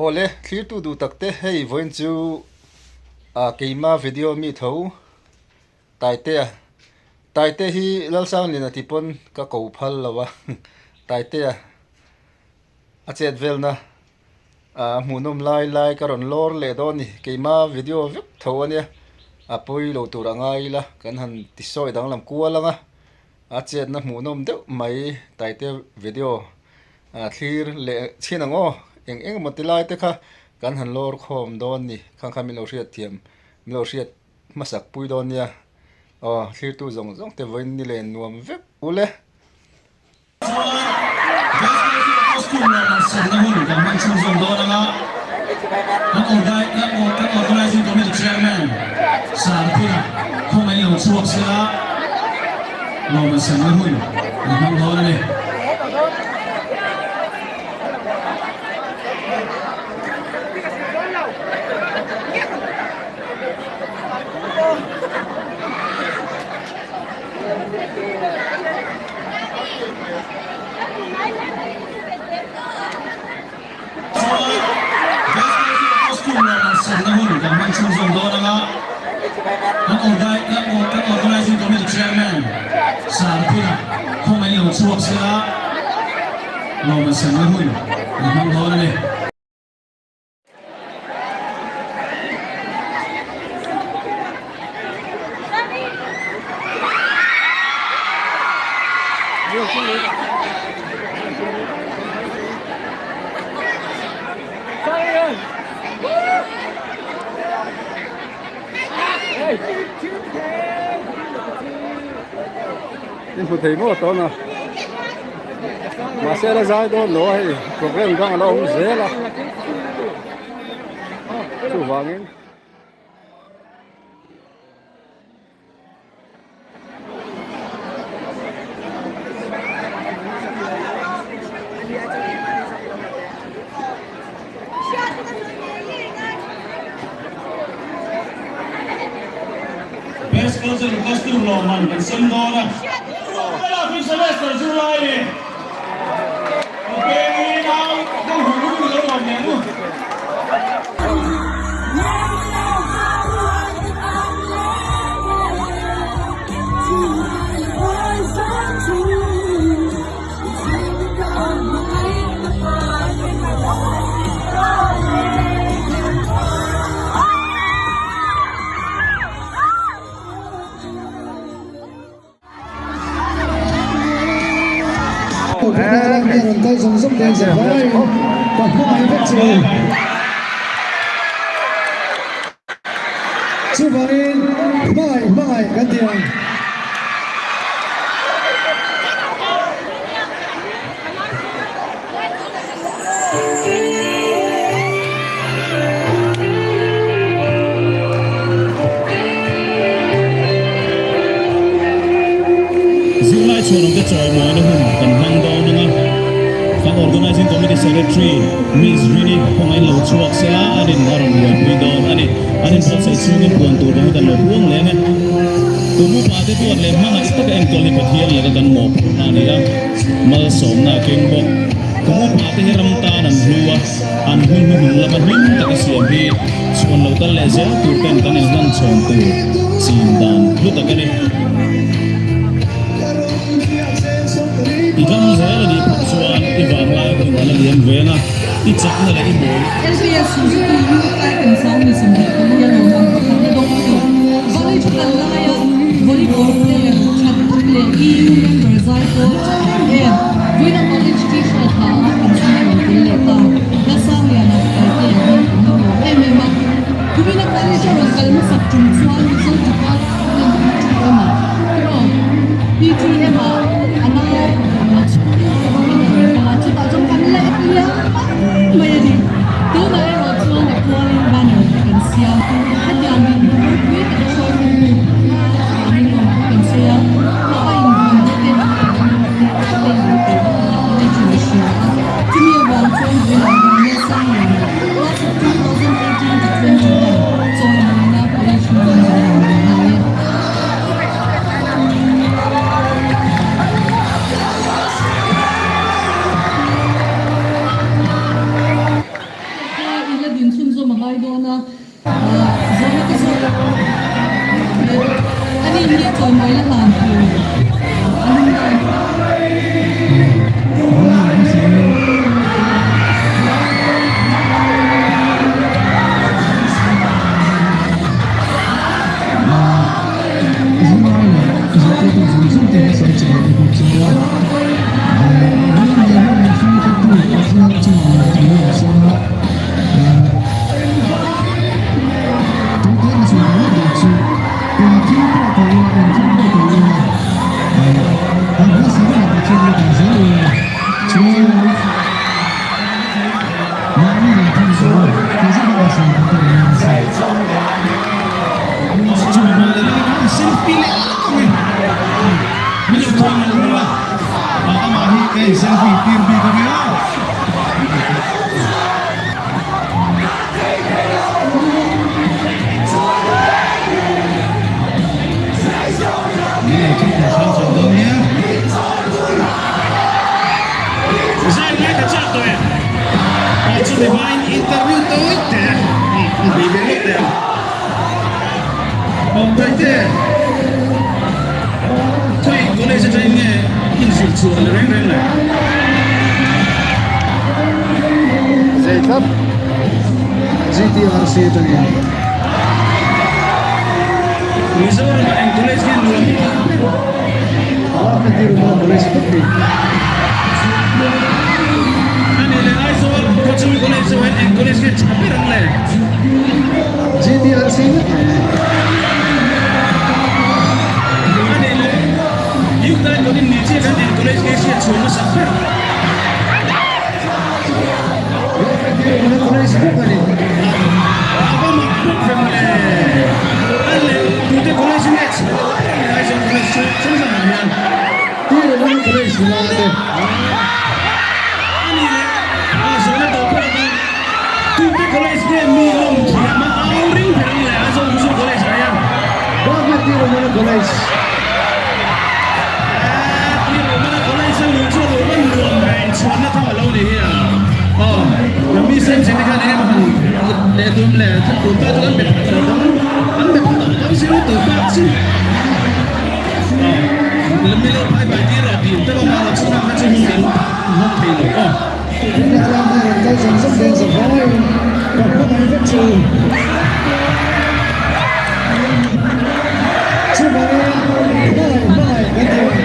Awle, thlirtu duh tak te hei vawiin chu ah keima video mi tho Taitea Taite hi Lalsanglina ti pawn ka ko phal lo a Taitea a chet velna ah hmuhnawm lai lai ka rawn lawr leh dawn ni keima video vek tho ania a pawi lo tur a ngai ila kan han ti sawi danglam kual ang a a chetna hmuhnawm deuh mai Taitea video A thlir leh chhin ang aw, eng eng emaw ti lai te kha kan han lawr khawm dawn ni, khang kha min lo hriat thiam, min lo hriat hmasak pui dawn nia. Aw, thlirtu zawng zawng te vawiin ni len nuam vek u le. In hmu thei maw tawna mahse la zai dawn lo a hei program dang a la awm zel a chuvangin. Best Culture Costume lawmman kan sem dawn a. Semester zirlai leh Pengin au deuh hur hur lo lawm leh ang u. Chuvangin hmangaih hmangaih kan ti ang. Zirlai chhuanawmte chawimawina hun kan hmang dawn ang a, kan Organising Committee Secretary Miss Rini khawngaih lo chhuak se la a rin a rawn buaipui dawn a ni. An inbuatsaih chhungin puan tur dang hi kan lo huang leng e. Kum upa te duat leh hmangaih taka enkawl hi Pathian laka kan mawhphurhna a ni a, malsawmna a keng bawk. Kum upa te hi ram tan an hlu a, an hun hnuhnung lama hlim taka siam hi chhuan lo kal leh zel tur ten kan inhlan chhawn tur chin dan hlu tak a ni. I dam zel a nih phawt chuan i vanglai hun a la liam veng a, i chakna leh i mawi. LBS Suzuki Youth Icon 2025 a lawm ang pakhat na dawng a ni. College a kal laia volleyball player tha tak leh EU member zai pawl tha em em vawiina college t-shirt ha a kan zing a rawn tel leh ta. Lalsangliana Taitea hi kan lo lawm em em a. Kumina college a rawn kal hmasak tum chuan Mizo Department PTM ah erawh PTM ah a nau chhungte rawngin a rawn kal a, chutah chuan kan la ep liam mai a ni. Tunah erawh chuan a pualin banner te kan siam hetiang din hmun ropui tak a hruai thlen tu avangin lawmthu kan sawi a, hma a invawn te te te in tur te in hria a, chumi. ngai dawn a, zawhna ka zawt ani hi chawimawi la hlan tur alumni. Zei thlap. GTRC atangin. Mizoram ah eng college nge nuam i tih ber? Rafati Ruma College vek ni. Ani leh Aizawl Coaching College ho hian eng college nge tha ber ang le? GTRC vek ni. Ani leh Youth Icon in ni chiah khan eng college nge hriat chhuah hmasak ber? Rafati Ruma College vek a ni. A va mak bawk ve mawle. Ani leh tute college nge chhe lo ber ang le Aizawl College chu chungzangah hian. Pi Ruma College nula te. Ani leh a zawhna tawh pawh kha tute college nge mi lawm thiam a au ring ber ang le Aizawl Huzur College ah hian. Rafati Ruma College. Pi Ruma College a luh chu a lo va nuam ve inchhuanna tham a lo ni hi a. Aw mi sen chen te khan eng emaw han leh tum leh tun ta chu kan be phat lo ang an be phat ang ang zir tu tak chu. Aw mi lo phai phai tir rawh tih te pawh kha chhunah kha chu hun kan hmang thei lo aw. Tunah chuan hei rawn kal zawng zawng dawn zavaiin ka hmangaih vek chu. Chuvangin hmangaih hmangaih kan ti ang.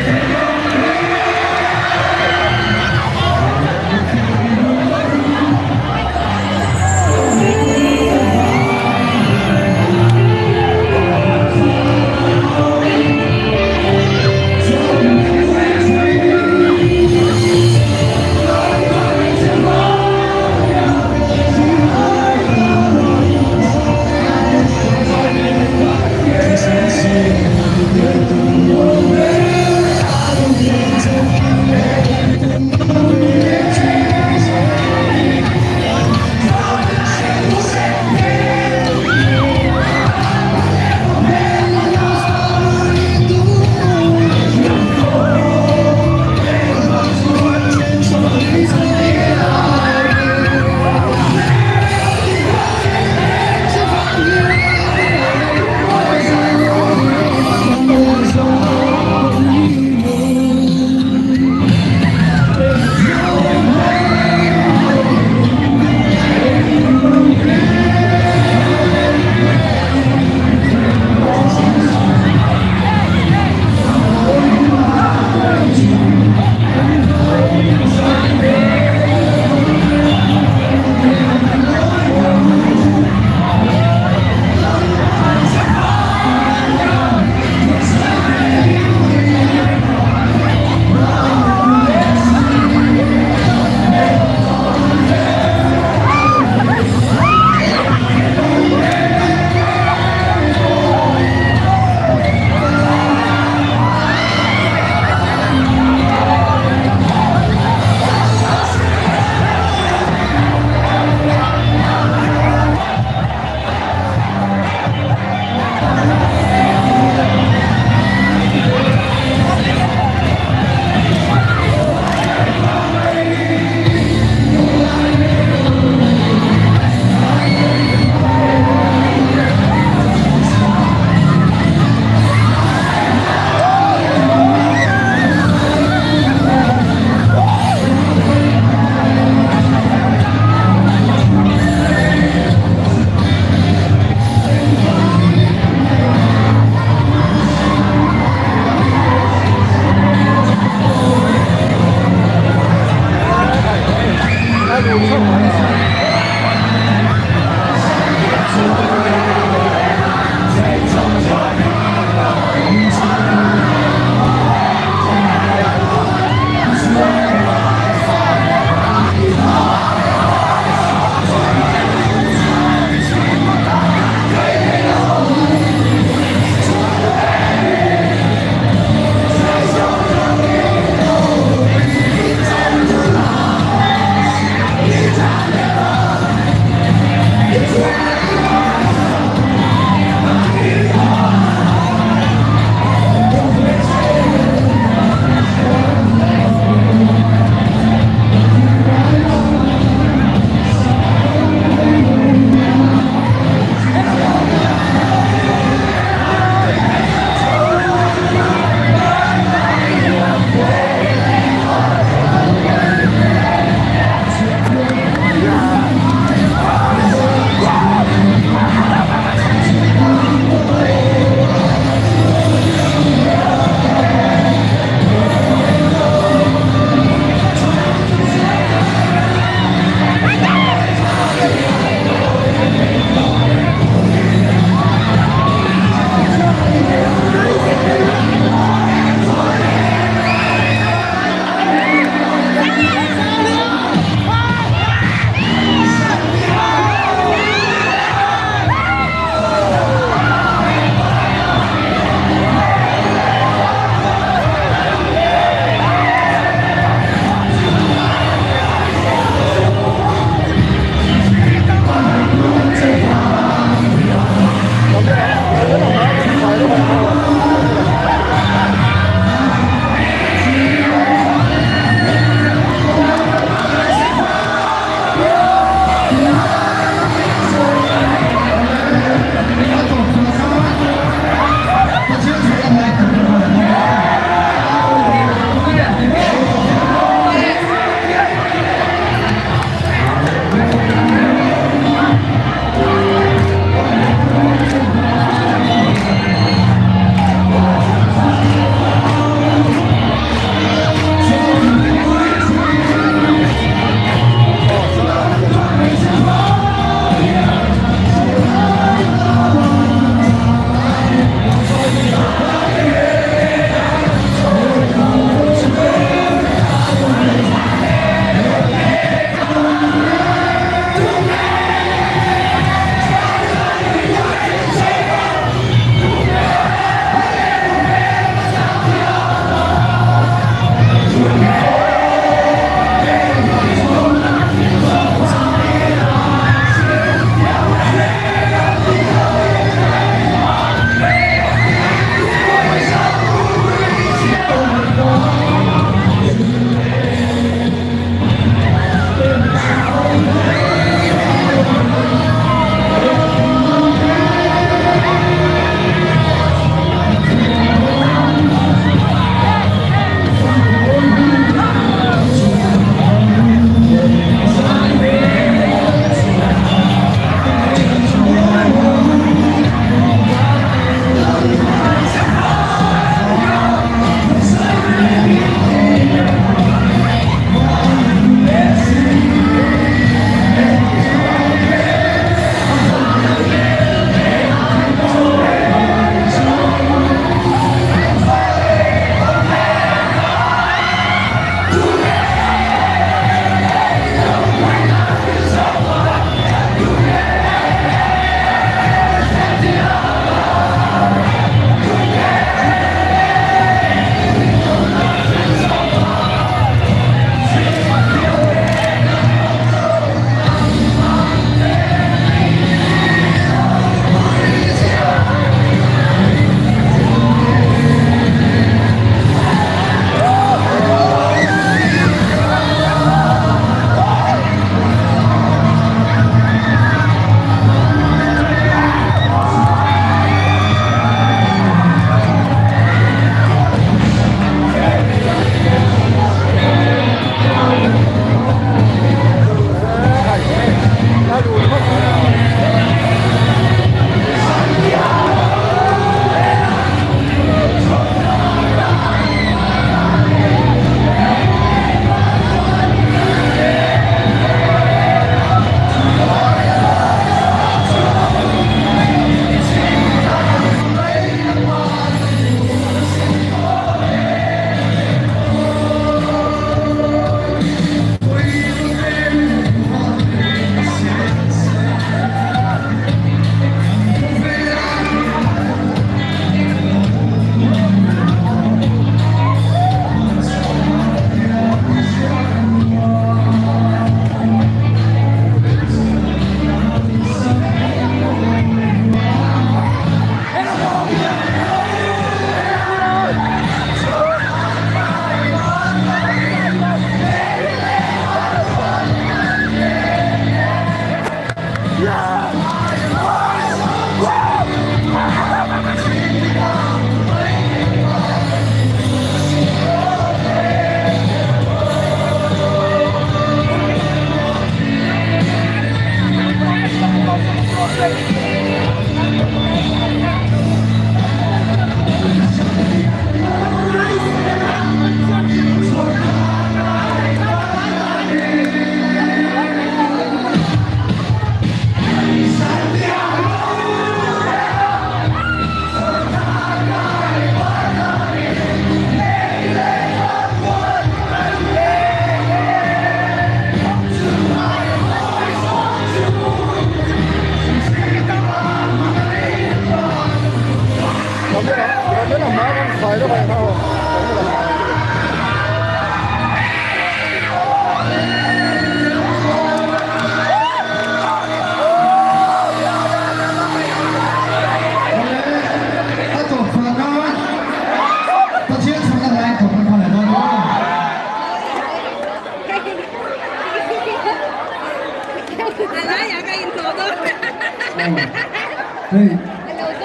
A tawp fak a, Pathian fakna lai tawp an hman dawn a. Hei,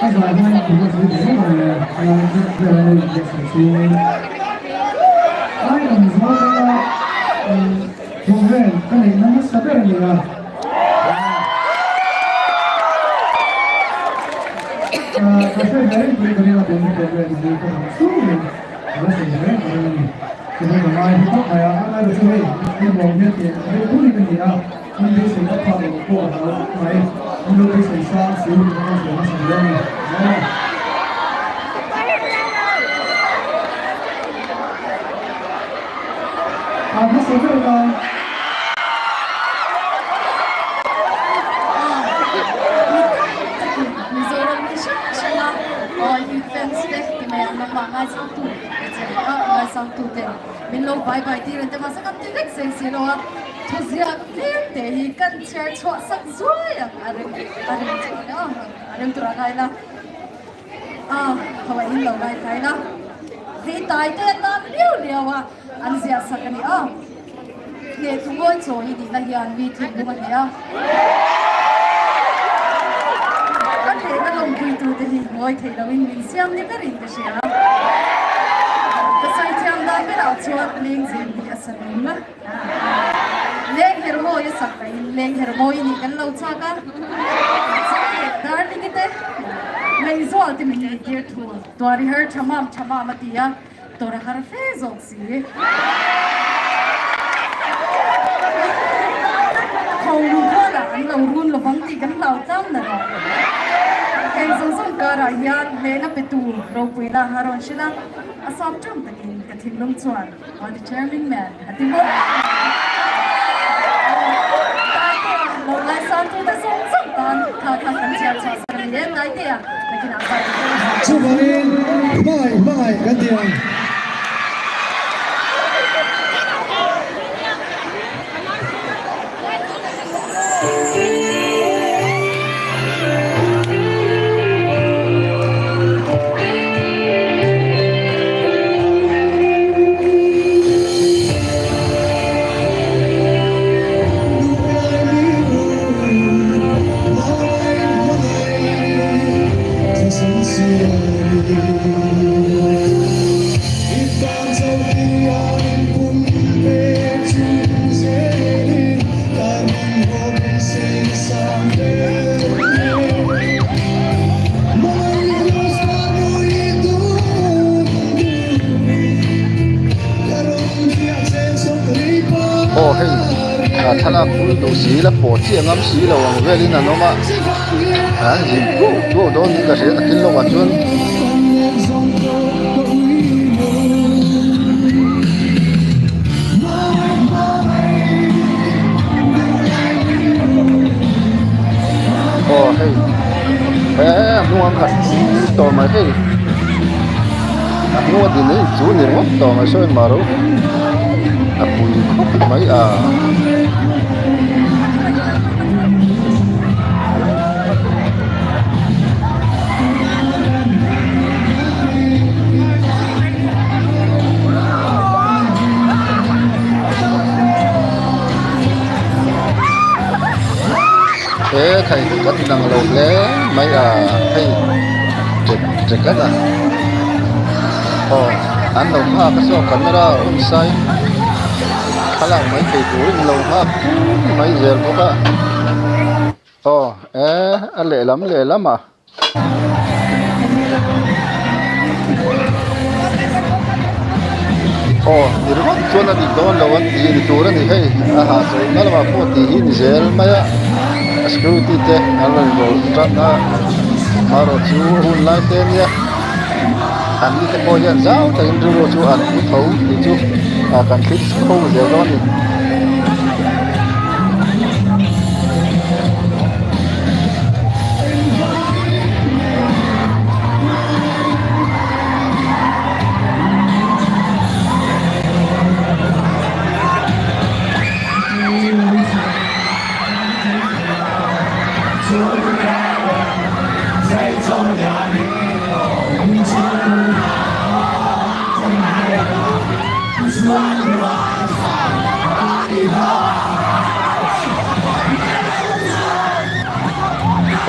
a zai hian a tih a zui ve mai a, a lai zet vel a lo inbuatsaih chu. Ai lam zawnga programme ka neihna hmasa ber a ni a. Ka hre ve reng pui ka ring a tun programme hi ka hmu chungin ka la sawi ve reng ka ring a ni. Chuvang ka ngai hi khawp mai a, a ngai lo chu hei i nuam hian tih ang deuh bur hi ka ni a, min beisei ka phak loh pawh a hlau khawp mai, min lo beisei sang si ru ka sawi hmasa duh a ni. A hmasa ber a. Mizoram hi hrang hranga awi fans te ti mai ang nangmah ngaisangtu ngaisangtu ten min lo bai bai tir an ti mahse kan ti vek seng si lo a thuziak tlem te hi kan chhiar chhuah sak zuai ang a rem a rem chu a rem tur a ngai la. A khaw in lo ngai thlai la. Hei tai te tan liau liau a an ziah sak a ni a. Hneh tu ngawi chaw hi nihna hian mi thinlung a hne a. Ka hnehna lawmpui tu te hi ngawi thei lo in min siam ni ber in ka hria. Ka sawi thiam dan berah chuan lengzem hi a sa nung a. Leng her mawi a sak pahin leng her mawi nih kan lo chak a, Darling te ngaihzual te min nih tir thu tuari har tha mam tha mam a ti a, tawrh a har fe zawk si. Tho lu khualah an lo run lovang tih kan hlau tlang na rawh. Heng zawng zawng karah hian hnehna petu ropuina a rawn hrilh a, a sap ṭang takin ka thinlung chuan A determined man a ti bawk. Taitea lo ngaisang tute zawng zawng tan kha kha kan chhiar chhuah sak a ni e Taitea nakinah zai te pawh i Chuvangin hmangaih hmangaih kan ti ang. Aw hei ah thlalak pui duh si la pawh chiah ngam si lo ang velin an awm a an zin tuau tuau dawn niin ka hria nakin lawkah chuan. Aw hei he a hnung ang khat tawh mai hei a hnung a din hi chu ni ringawt tawh mai saw engmah ro a pui khawp mai a. He thei kan inang lo hle mai a hei ṭek ṭek a aw an lo nghak a saw camera a awm sai thlalak mai thei turin an lo nghak mai zel bawk a. Aw e a lehlam lehlam ah. Aw ni ringawt chuan a dik dawn lo an tih ni tur a ni hei a hahchawlh na lamah pawh tih hi ni zel mai a a security te an rawn rawlh tan a marawh chu a hun lai te ania an ni te pawh hian zau takin rilru chu an pu tho tih chu ah kan thlir chho zel dawn a ni.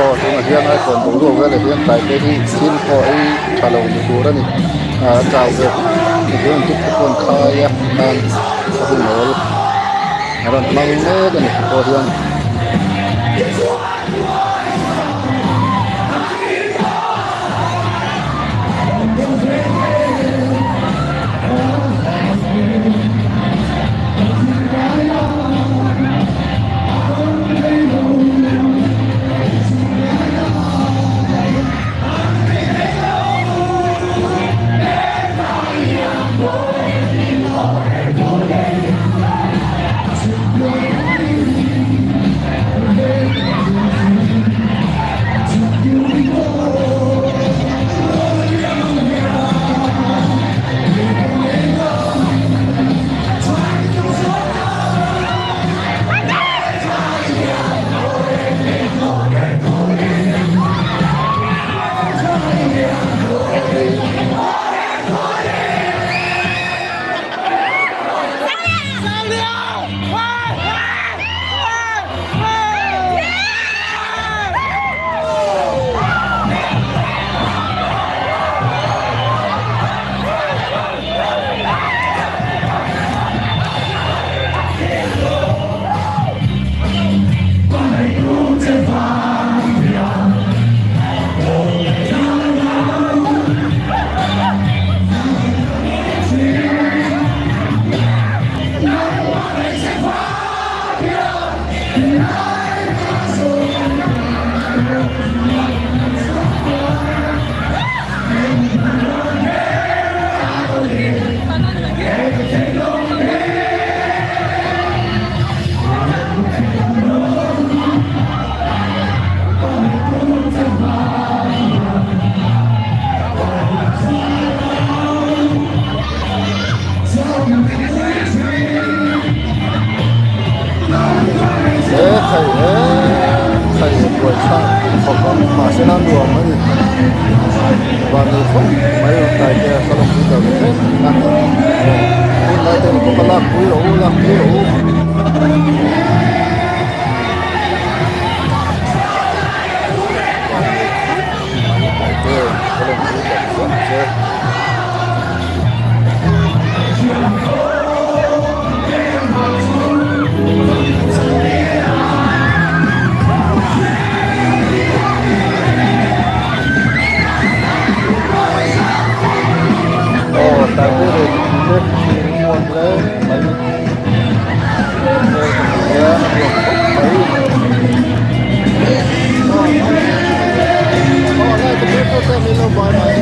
Aw tunah hian icon boruak velah hian tlai te hi thil pawh ei tha lo ni tur a ni ah a chau ve ti hian tip te pawh an khai a khan a hun awl a rawn hmang mek a ni pawh hian. He khai he khai buai thlak khawp ang mahse la nuam a ni van nei khawp mai rawn tai te a ka lawm pui ta ve hle a hun lai te pawh ka lak pui rawh u lak pui rawh u. Ka lawm pui tak zet che. Aw tlai te leh mipui te thlir muan hle mai hmel ka hmu hian a nuam khawp mai aw lai ka hmel pawh chuan min lo bai mai.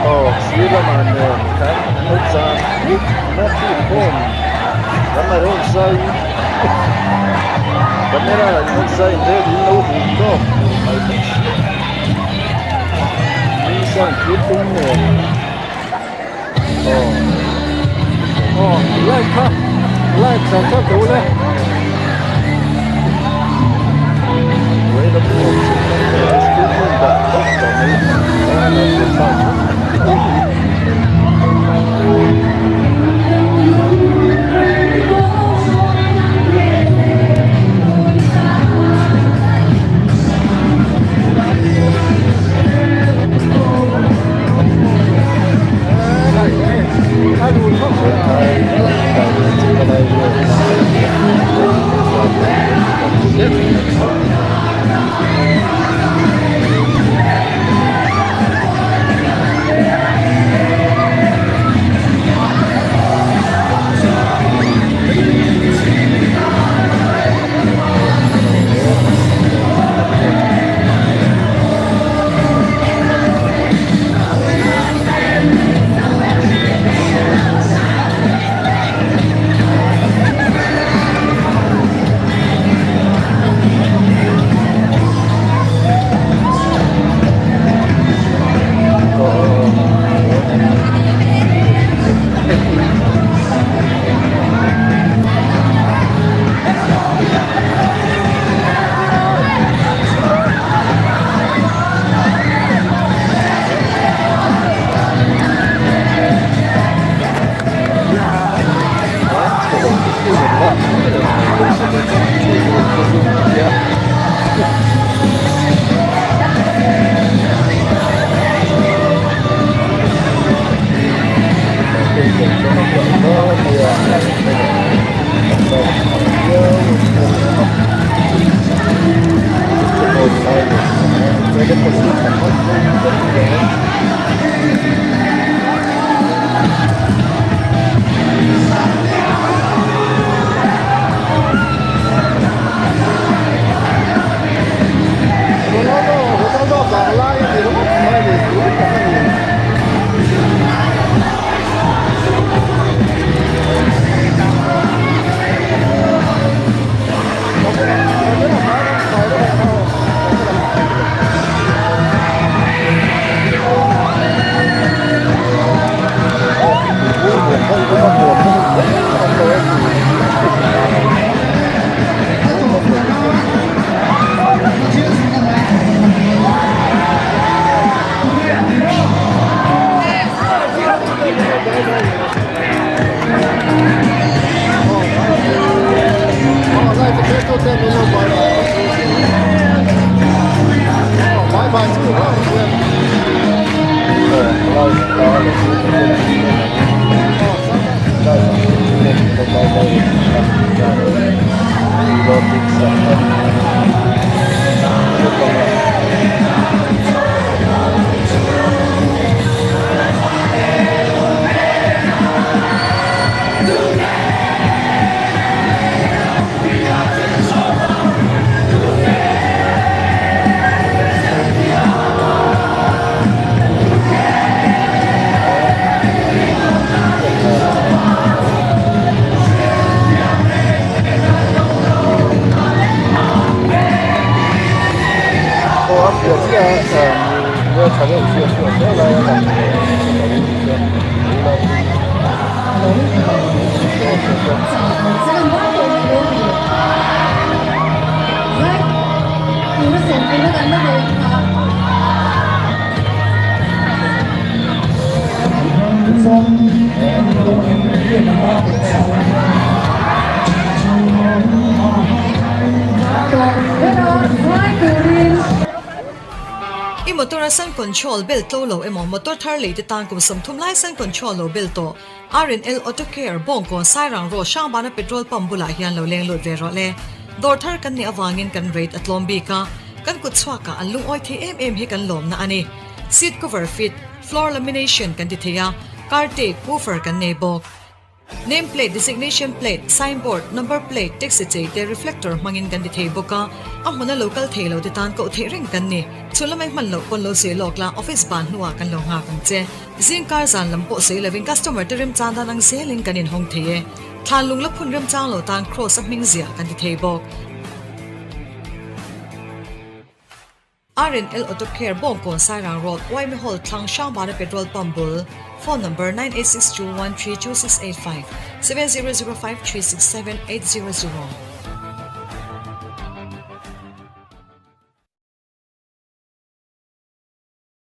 Aw sir lamah nen khan an lo chang vek a inkhawm lam a reng zai camera in lo zai in rel in lo hum tawk tur mai bawk si mi sound thlir tum nen aw. Aw like kha like char char teh u le. I motor a sun control bel tlo lo emaw motor thar lei te tan kum 30 lai sun control lo bel tawh RNL Auto Care Bawngkawn Sairang Road Hrangbana petrol pump bulah hian lo leng lut ve rawh le. Dawr thar kan nih avangin kan rate a tlawm bik a, kan kut chhuakah an lungawi thei em em hi kan lawmna a ni. Seat cover fit, floor lamination kan ti thei a, car tape, woofer kan nei bawk. Name plate, designation plate, sign board, number plate, taxi chei te reflector hmangin kan ti thei bawk a, a hmuna lo kal thei lo te tan koh theih reng kan ni. Chhun lamai hman loh pawn lo sawi lawk la, office ban hnuah kan lo nghak ang che. Zingkar zan lam pawh sawi lovin customer te remchang dan ang zelin kan inhawng thei e. Thlan lung la phun remchang lo tan cross a hming ziah kan ti thei bawk. RNL Auto Care Bawngkawn Sairang Road, Yma Hall thlang Hrangbana Petrol Pump bul. Phone number 9862132685 7005367800.